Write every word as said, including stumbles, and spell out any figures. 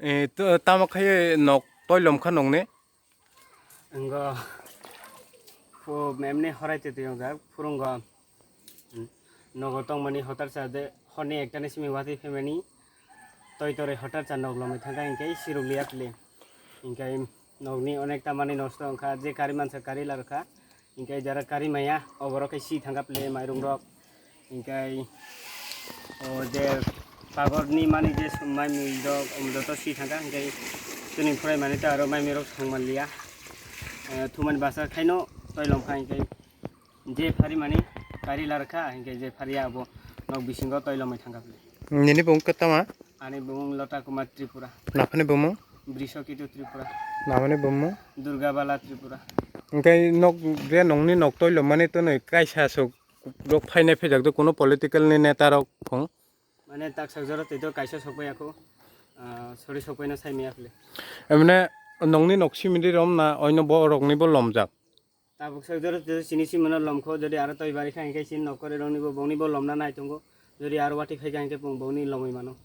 Eh, to-, tamo khai nok toilom kha nokni? Ngo phu memni horai te tiyong jak phurungo. Nogo tongmani hotar sa de horni ekta ni simi wati family toi tore hotar sa nok lomwi thangkha hinkhe siruk liya pili. Hinkhe nokni onek ta mani nosto wngkha, je kari mansa kari larokha. Hinkhe jara kari maya oborok khe si thangkha pili mairung rok. Hinkhe o je pagor ni mani je sumai mui rok joto si thangkha hinkhe chini phwrai mani ta aro mai mui rok song manliya. Eh, thumani basa khaino toilom kha hinkhe. Je phari mani kari larkha, hinkhe je phari abo nok bisingo toilomwi thangkha pili. Nini bung kwtama? Ani bung Lota Kumar Tripura. Naphani bumung? Brishaketu Tripura. Namani bumung? Durga Bala Tripura. Hinkhe nok je nokni nok toilomani twnwi kaisa sok rok phainai phaijakdo kuno political ni neta rok phung? Mane tak sak jora tei to kaisa sok bai ako, ah, sori sok bai na sai maya pili. Emne nokni nok simidi rom na oino bo rokni bo lomjak? Tabuk sojoro to chini simano lomkho, jodi aro toi bari kha, hinkhe chini nokori rokni bo, bongni bo lomna nai tongo. Jodi aro wati phai kha, hinkhe bong-, bongni lomwi mano.